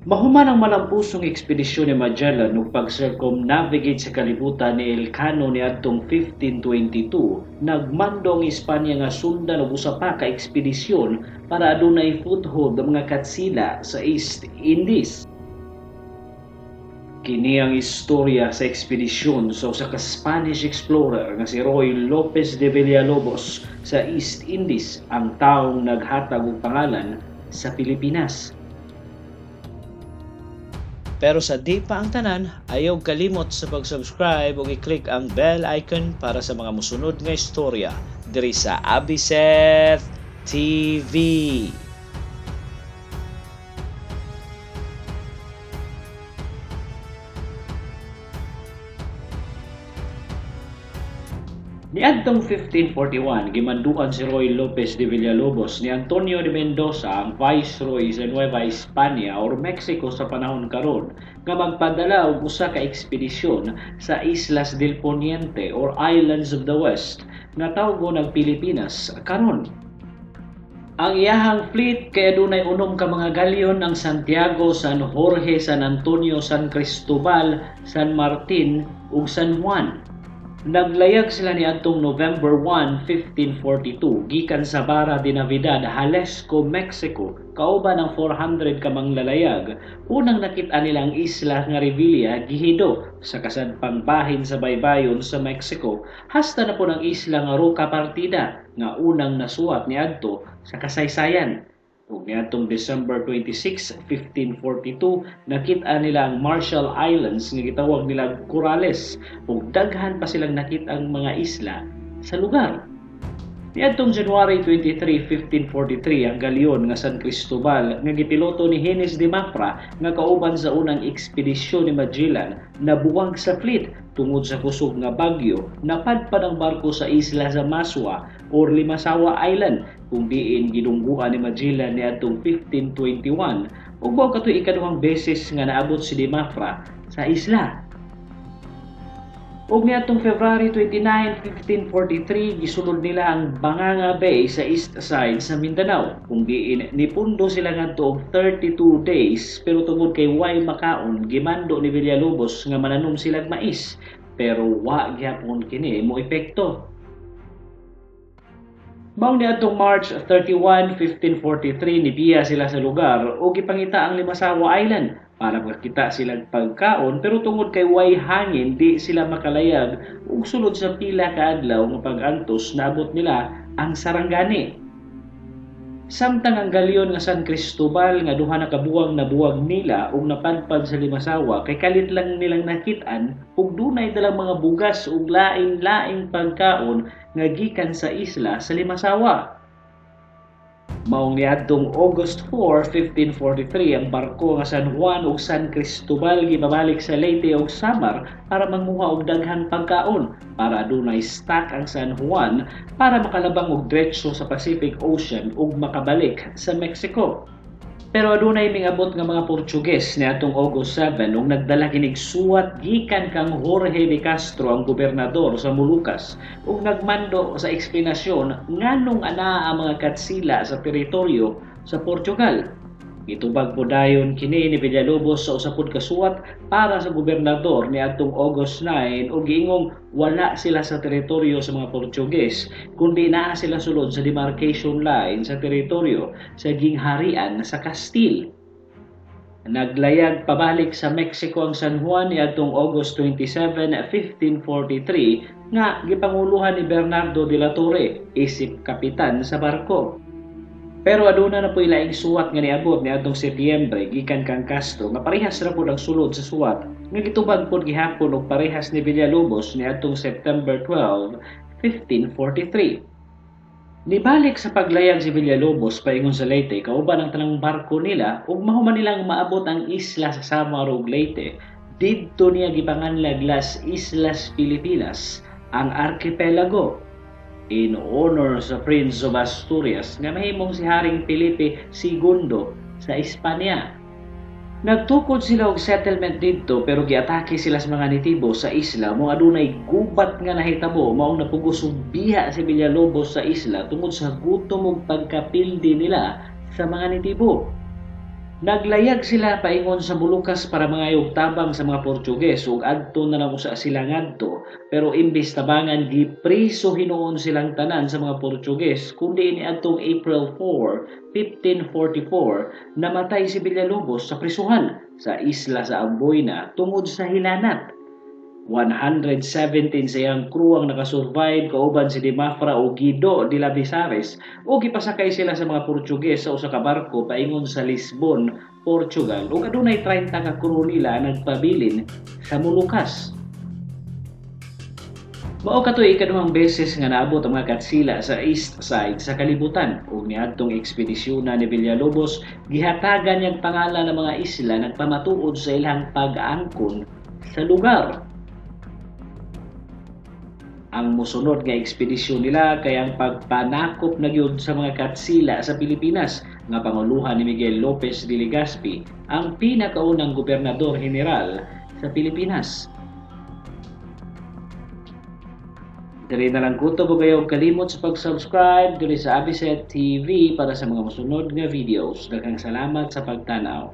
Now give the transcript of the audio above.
Mahuman ang malampusong ekspedisyon ni Magellan ug pag-circumnavigate sa kalibutan ni Elcano niadtong 1522, nagmando ang Espanya nga sundan og usa pa ka ekspedisyon para adunay foothold ang mga katsila sa East Indies. Kini ang istorya sa ekspedisyon sa usa ka Spanish explorer nga si Ruy Lopez de Villalobos sa East Indies, ang taong naghatag og pangalan sa Pilipinas. Pero sa di pa ang tanan, ayaw kalimot sa pag-subscribe ug i-click ang bell icon para sa mga musunod nga istorya diri sa Abiseth TV. Niadtong 1541, gimanduan si Ruy Lopez de Villalobos ni Antonio de Mendoza, ang viceroy sa Nueva España or Mexico sa panahon karon, nga magpadala og usa ka ekspedisyon sa Islas del Poniente or Islands of the West nga tawgon ang Pilipinas karon. Ang iyahang fleet kay adunay unom ka mga galyon, ang Santiago, San Jorge, San Antonio, San Cristobal, San Martin ug San Juan. Naglayag sila niadtong November 1, 1542 gikan sa Barra de Navidad, Jalisco, Mexico, kauban ang 400 ka manglalayag. Unang nakit-an nila ang isla nga Revilla, Gihido, sa kasadpang bahin sa baybayon sa Mexico, hasta na po ang isla nga Roca Partida nga unang nasuwat niadto sa kasaysayan. Ug niadtong December 26, 1542, nakit-an nila ang Marshall Islands nga gitawag nila Corales, ug daghan pa silang nakit-ang mga isla sa lugar. Niadtong January 23, 1543, ang galyon nga San Cristobal nga gipiloto ni Gines de Mafra nga kauban sa unang ekspedisyon ni Magellan nabuwag sa fleet tungod sa kusog nga bagyo. Napadpad ang barko sa isla sa Maswa or Limasawa Island kung diin gidungguan ni Magellan niadtong 1521, ug mao katoy ikaduhang beses nga naabot si de Mafra sa isla. Ug niadtong February 29, 1543, gisulod nila ang Banganga Bay sa east side sa Mindanao, kung diin nipundo sila ngadto og 32 days, pero tungod kay way makaon, gimando ni Villalobos nga mananom silag mais, pero wa gihapon kini mo epekto. Maong niadtong March 31, 1543, nibiya sila sa lugar ug gipangita ang Limasawa Island para makakita silang pagkaon, pero tungod kay way hangin di sila makalayag, ug sulod sa pila ka adlaw nga pag-antos naabot nila ang Sarangani. Samtang ang galyon nga San Cristobal nga duha na kabuwang nabuwag nila ug napadpad sa Limasawa kay kalit lang nilang nakit-an ug dunay dalang mga bugas ug lain-laing pagkaon nga gikan sa isla sa Limasawa. Maong niadtong August 4, 1543, ang barko nga San Juan ug San Cristobal gibabalik sa Leyte ug Samar para manguha og daghang pagkaon para adunay stock ang San Juan para makalabang og diretso sa Pacific Ocean ug makabalik sa Mexico. Pero adunay mingabot nga mga Portuges niadtong August 7 ug nagdala kinig suwat gikan kang Jorge de Castro, ang gobernador sa Molucas, ug nagmando sa eksplanasyon nganong anaa ang mga katsila sa teritoryo sa Portugal. Gitubag po dayon kini ni Villalobos sa usa pud ka suwat para sa gobernador niadtong August 9 ug giingong wala sila sa teritoryo sa mga Portuges kundi naa sila sulod sa demarcation line sa teritoryo sa gingharian sa Castile. Naglayag pabalik sa Mexico ang San Juan niadtong August 27, 1543 nga gipanguluhan ni Bernardo de la Torre isip kapitan sa barko. Pero aduna na po'y laing suwat nga niabot niadtong Setyembre gikan kang Castro nga parehas ra pod ang sulod sa suwat nga gitubag pod gihapon og parehas ni Villalobos niadtong September 12, 1543. Nibalik sa paglayag si Villalobos paingon sa Leyte kauban ang tanang barko nila, ug mahuman nilang maabot ang isla sa Samar ug Leyte, didto niya gipanganlag Las Islas Filipinas ang arkipelago in honor sa Prince of Asturias nga mahimong si Haring Felipe II sa Espanya. Nagtukod sila og settlement didto, pero giatake sila sa mga nitibo sa isla mo adunay gubat nga nahitabo, maong napugos og biha si Villalobos sa isla tungod sa gutom ug pagkapildi nila sa mga nitibo. Naglayag sila paingon sa Molucas para mangayog tabang sa mga Portuges ug adto na lang usa sila ngadto, pero imbis tabangan, gipriso hinuon silang tanan sa mga Portuges, kundi niadtong April 4, 1544 namatay si Villalobos sa prisuhan sa isla sa Amboyna tungod sa hilanat. 117 sa iyang crew ang nakasurvive kauban si de Mafra o Guido de Lavezaris ug gipasakay sila sa mga Portuges sa usa ka barko paingon sa Lisbon, Portugal, ug adunay 30 ka crew nila nagpabilin sa Molucas. Mao katoy ikaduhang beses nga naabot ang mga Katsila sa east side sa kalibutan, ug niadtong ekspedisyon ni Villalobos, gihatagan niyang pangalan ng mga isla nagpamatuod sa ilang pag-angkon sa lugar. Ang mosunod nga ekspedisyon nila kay ang pagpanakop na gyud sa mga Katsila sa Pilipinas nga panguluhan ni Miguel Lopez de Legazpi, ang pinakaunang gobernador general sa Pilipinas. Diri na lang kutob, ug ayaw kalimot sa pag-subscribe diri sa Abiset TV para sa mga mosunod nga videos. Daghang salamat sa pagtanaw.